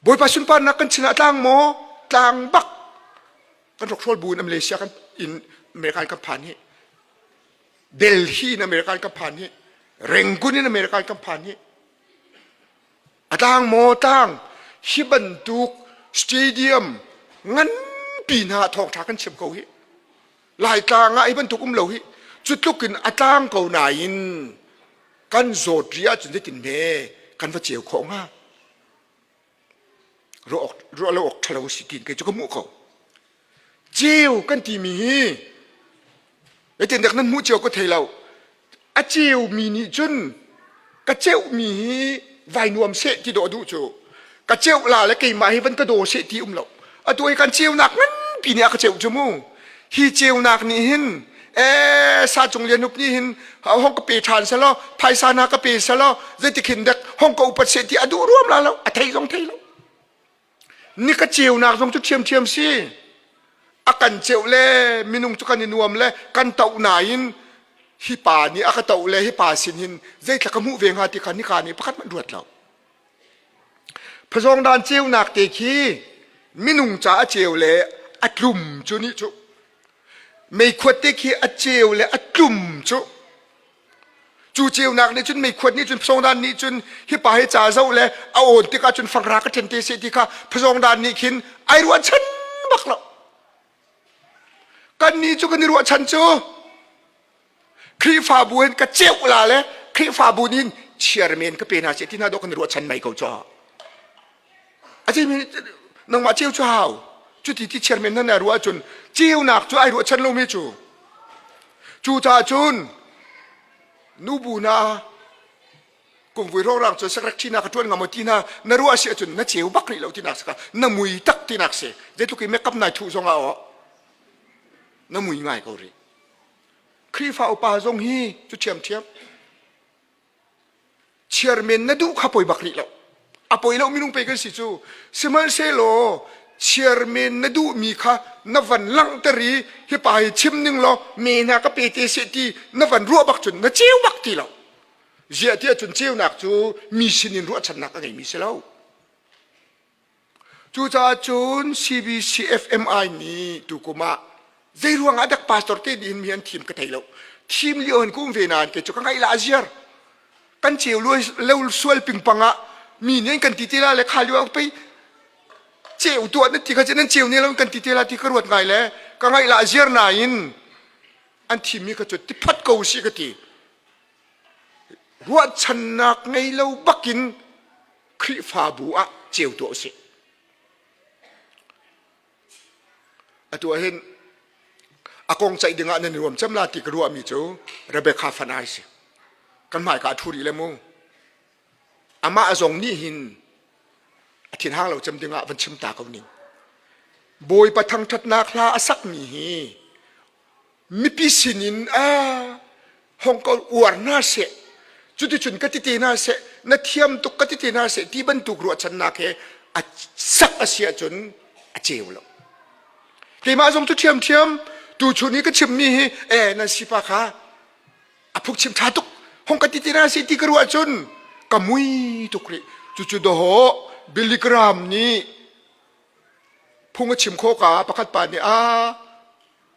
Bawipa sunparnak kan chin ah tlang maw? Tlang bak. Kan rokhrawl bu in Malaysia kan in American kan phan hi. Delhi in American kan phan hi. Rangoon in American kan phan hi. A tlang maw tlang? Hi bantuk stadium nganpi hna thawngṭha kan chim ko hi. Laitlang ah hi bantuk um lo hi. Cu tluk in a tlang ko nain kan zawt ri ahcun zeitin hme kan va ceu khawh hnga? Ruah lo awk ṭhalo si tiin kei cu ka hmuh ko. Ceu kan timi hi zeitindah nan hmuh cio ka thei lo. A ceumi nih cun ka ceuhmi hi vai nuam seh ti dawh duh cu. Ka ceuh la le keimah hi van ka daw seh ti um lo. Atu hi kan ceunak nganpi nih a ka ceuh cu mu. Hi ceunak nih hin ee sa cung lian up nih hin hong ka pe ṭhan selaw phaisa na ka pe selaw zeitik hin dek hong ka upat seh ti a duh ruam la lo a thei zong thei lo. Ni ka ceunak zong cu ṭhiamṭhiam si. A kan ceuh le minung cu kan i nuam le kan toh nain hi pa nih a ka toh le hi pa sin hin zeithla ka hmuh ve hnga ti kha nika nih pakhat hmanh ruat lo. Phazawngdan ceunak te khi minung ca a ceu le a tlum cu nih cu meikhuat te khi a ceu le a tlum cu Cu ceunak nih cun meikhuat nih cun phazawngdan nih cun hi pa hi ca zoh le a awn tikah cun fangra ka ṭhen te seh ti kha phazawngdan nih khin ai ruahchan bak lo. Kannih cu kan i ruahchan cu Khrihfabu in ka ceuh la le Khrihfabu nih chairman ka pe hna seh ti hna dawh kan i ruahchan mei ko cu. A cimi nangmah ceu cu hau. Cuti ti chairman nan ai ruah ahcun ceunak cu ai ruahchan lomi cu. Cucaah cun nubu na kumvui rawrang cu secretary na ka ṭuan ngam ti na na ruah si ahcun na ceu bak rih lo tinak si ka na mui tak tinak si zeitluk i makeup nai thuh zong ah aw na mui ngai ko rih Khrihfa upa zong hi cu ṭhiamṭhiam Chairman na duh kha poi bak rih lo. A poi lo minung pe kan si cu. Sihmanhsehlaw chairman na duhmi kha na van langhter i hi pa hi chim ning law me hna ka pe te seh ti na van ruah bak cun na ceu bak ti lo. Ziah tiah cun ceunak cu mi sinin ruahchannak a ngeimi si lo. Cucaah cun CBCFMI nih tukum ah zei ruang ah dak pastor te nih hin mi an thim ka thei lo. Thim lio in ka um ve nain kei cu ka ngaih la a ziar. Kan ceu lo sual pingpang ah mi nih an kan ti te la le kha lio ah pei ceu tuah na ti kha nan ceu ne lo kan ti te la ti ka ruat ngai le ka ngaih la a ziar nain an thimmi kha cu ti phat ko si ka ti. Ruahchannak ngei lo bakin Khrihfabu ah ceu tuah usih. Atu ah hin a kong ceih dingah nan i ruam cem la ti ka ruahmi cu Rebecca Fanai si. Kan hmaika a ṭhu rih le mu. Amah zong nih hin a thinhang lo cem dingah van chim ta ko ning. Bawipa thangṭhatnak hla a sakmi hi mipi sinin a hong ko uar hna seh cuticun ka ti te hna seh na thiam tuk ka ti te hna seh ti bantuk ruahchannak he a sak a si ahcun a ceu lo keimah zong cu ṭhiamṭhiam tuchun i ka chimmi hi e nan sipa kha a phukchim ṭha tuk hong ka ti te hna seh ti ka ruah ahcun ka mui tuk rih cucu dawhawh Billy Graham nih phung a chim khawh ka pakhat pa nih a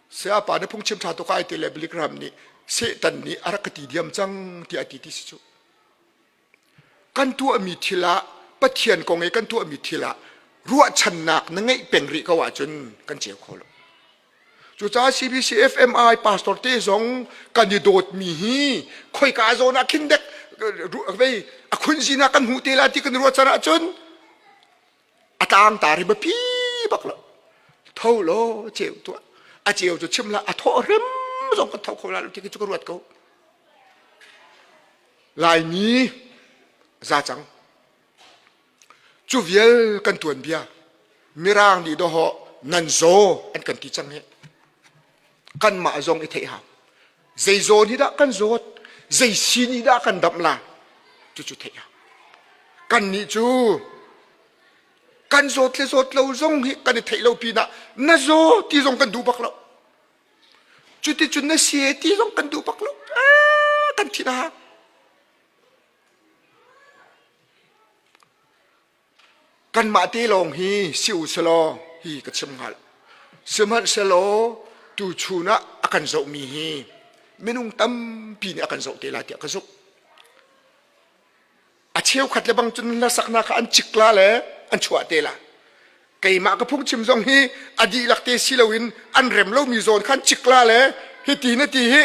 Saya pa na phungchim ṭha tuk ai ti le Billy Graham nih Satan nih a rak ka ti diam cang tiah a ti ti si cu. Kan tuahmi thil ah Pathian kong i kan tuahmi thil ah ruahchannak na ngeih peng rih ko ahcun kan ceu kho lo. Cucaah CBC FMI pastor te zong kan i dawtmi hi khoika zawn ah khin dek vei a khunzin ah kan hmuh te la ti kan ruahchan ahcun a tlangtar hi biapi bak lo tho law ceu tuah a ceu cu chim la a thawh hrim zong kan tho kho la lo ti cu ka ruat ko laimi za cang cu vial kan tuan bia mirang nih dawhawh nan zaw an kan ti cang hi kanmah zong i theih hau zei zawn hi dah kan zawt zei sin i dah kan damh la cucu theih hau kannih cu kan zawt le zawt lo zong hi kan i theih lo pinah na zaw ti zong kan duh bak lo cuticun na si ti zong kan duh bak lo kan thin a hang. Kanmah te lawng hi si u selaw hi ka chim hngal. Sihmanhsehlaw tuchun ah a kan zohmi hi minung tampi nih a kan zoh te lai tiah ka zumh. A cheukhat le bang cun hlasaknak kha an cik la le an chuah te la. Keimah ka phungchim zong hi a dihlak te si loin an rem lomi zawn khan cik la le hiti na ti hi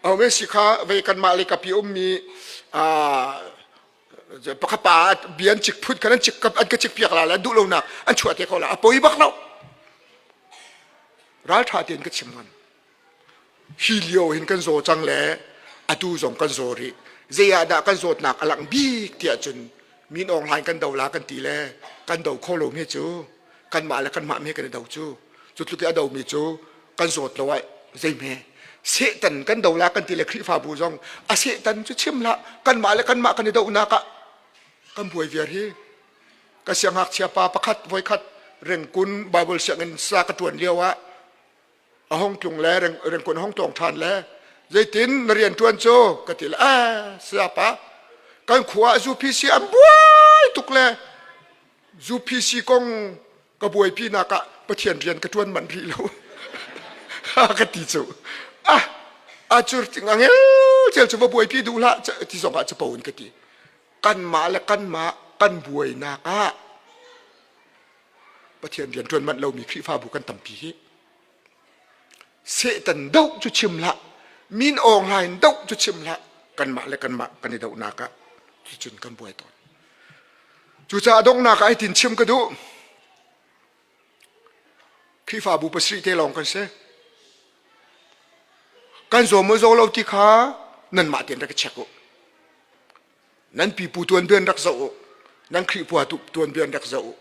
ome si kha vei kanmah le kapi ummi pakhat pa bia an cik phut khan an cik an ka cik piak la le duh lonak an chuah te ko la a poi bak lo raltha tein ka chim ngam hi lio hin kan zaw cang le atu zong kan zaw rih zei ah dah kan zawtnak a langh bik tiah cun min Aung Hlaing kan do la kan ti le kan do kho lo mi cu kanmah le kanmah me kan i do cu cu tluk i a do mi cu kan zawt lo ai zeihme Satan kan do la kan ti le Khrihfabu zong a Satan cu chim hlah kanmah le kanmah kan i dohnak ah kan buai viar hi ka siangngakchia pa pakhat voikhat rengkun Bible sianginn sa ka ṭuan lio ah a hong tlung le rengkun hong tlawng ṭhan le zeitin na rian ṭuan cu ka ti le eh sayapa kan khua ah UPC an buai tuk le UPC kong ka buaipi nak ah Pathian rian ka ṭuan manh rih lo ka ti cu ah a cu angel cel cu va buaipi duh hlah ti zong ah capo in ka ti kanmah le kanmah kan buainak ah Pathian rian ṭuan manh lomi Khrihfabu kan tampi hi Satan doh cu chim hlah min Aung Hlaing doh cu chim hlah kanmah le kanmah kan i dohnak ah cucun kan buai tawn Cucaah donghnak ah hitin chim ka duh. Khrihfabu pasarih te lawng kan si. Kan zaw maw zaw lo ti kha nanmah tein rak i check u. Nan pipu tuanbian rak zoh u. Nan Khrihfa tuanbian rak zoh u.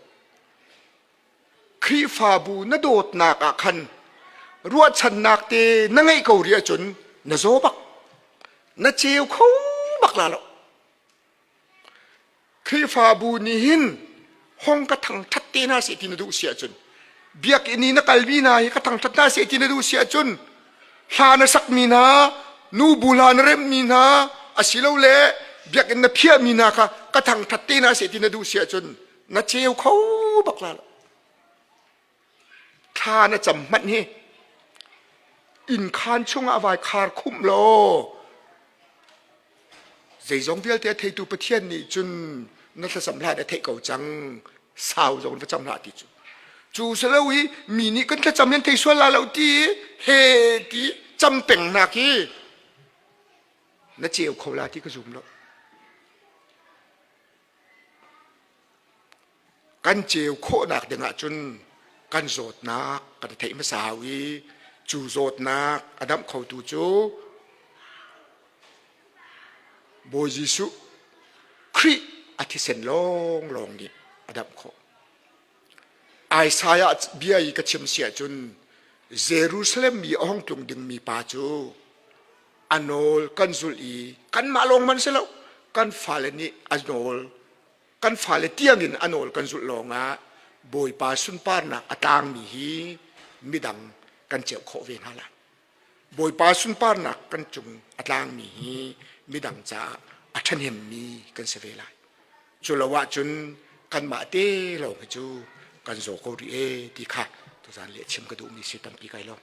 Khrihfabu na dawtnak ah khan ruahchannak te na ngeih ko rih ahcun na zaw bak. Na ceu kho bak la lo. Khrihfabu nih hin hong ka thangṭhat te hna seh ti na duh si ahcun biakinn i na kalmi hna hi ka thangṭhat hna seh ti na duh si ahcun hla na sakmi hna nubu hla na remhmi hna asilole biakinn na phiahmi hna kha ka thangṭhat te hna seh ti na duh si ahcun na ceu kho bak la lo. Thla na cam hmanh hi innkhaan chungah vai khar khumh law zeizong vialte a theitu Pathian nih cun na thlacam hlan a theih ko cang sau zong va cam hlah ti cu cu silo hi mi nih kan thlacam nan thei sual la lo ti he ti cam peng nak hi na ceu kho la ti ka zum lo Kan ceu khawhnak ding ahcun kan zawtnak kan i theih hmasa hau i cu zawtnak a damh khotu cu Bawi Jesuh Khrih a thisen lawnglawng nih a damh khawh. Isaiah bia i ka chim si ahcun Jerusalem mi a hong tlung dingmi pa cu a nawl kan zulh i kanmah lawng man si lo kan fale nih a nawl kan fale tiangin a nawl kan zulh lawngah Bawipa sunparnak a tlangmi hi midang kan ceuh khawh ve hna lai. Bawipa sunparnak kan cung a tlangmi hi midang caah a ṭhahnemmi kan si ve lai. Cu lo ahcun kanmah te lawng hi cu kan zaw ko rih e ti kha tuzan le chim ka duhmi si tampi kai lawm.